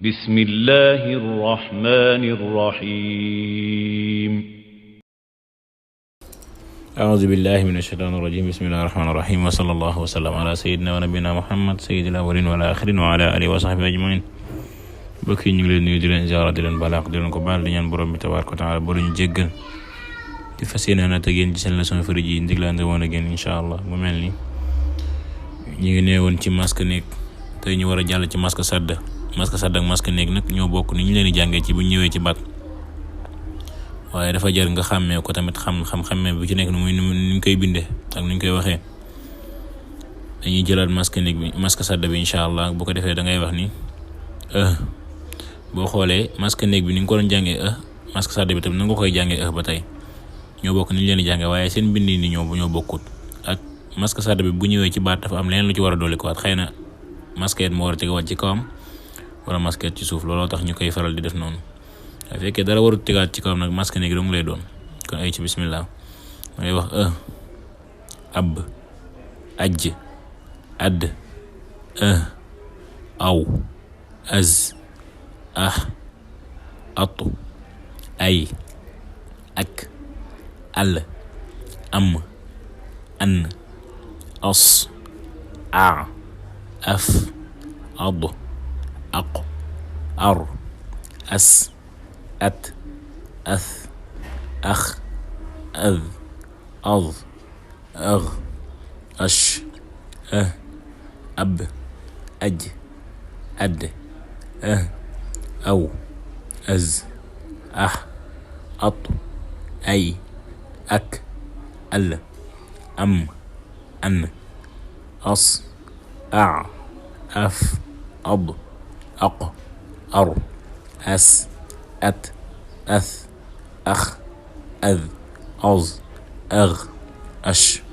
بسم الله الرحمن الرحيم أعوذ بالله من الشيطان الرجيم بسم الله الرحمن الرحيم وصلى الله وسلم على سيدنا ونبينا محمد سيد الأولين والآخرين وعلى آله وصحبه أجمعين. bokk yi ñu ngi leen nuyu di leen ziyaara di leen balaax di leen ko baal di ñaan borom bi tabaaraka wa taala boo ñu jéggal di fas yéene na te génn ci seen leçon firi ji ndiglande woon a génn incha allah. mu mel ni ñu ngi neewoon ci masque néeg tey ñu war a jàll ci masque sadd ak masque néeg nag ñoo bokk ni ñu leen di jàngee ci bu ñëwee ci baat waaye dafa jar nga xàmmee ko tamit xàmmee bu ci nekk nu ñu koy bindee ak nu ñu koy waxee. dañuy jëlaat masque néeg bi masque sadd bi incha allah bu ko defee da ngay wax ni boo xoolee masque néeg bi ni nga ko doon jàngee masque sadd bi tamit na nga koy jàngee ba tey ñoo bokk ni ñu leen di jàngee waaye seen bind ni ñoo bokkut. ak masque sadd bi bu ñëwee ci baat dafa am leneen lu ci war a dolli ko waat xëy na masque moo war a tegawaat ci kawam wala masque ci suuf looloo tax ñu koy faral di def noonu. bu fekkee dara warut tegaat ci kawam nag masque néeg dong lay doon kon ay ci bismillah da ngay wax ab ajj add aw az atu ay ak al am an as af ad aq ar as at ath ax ad ash ab aj ad aw az at ay ak al am an as af ad aq ar as at ath ax ad az ash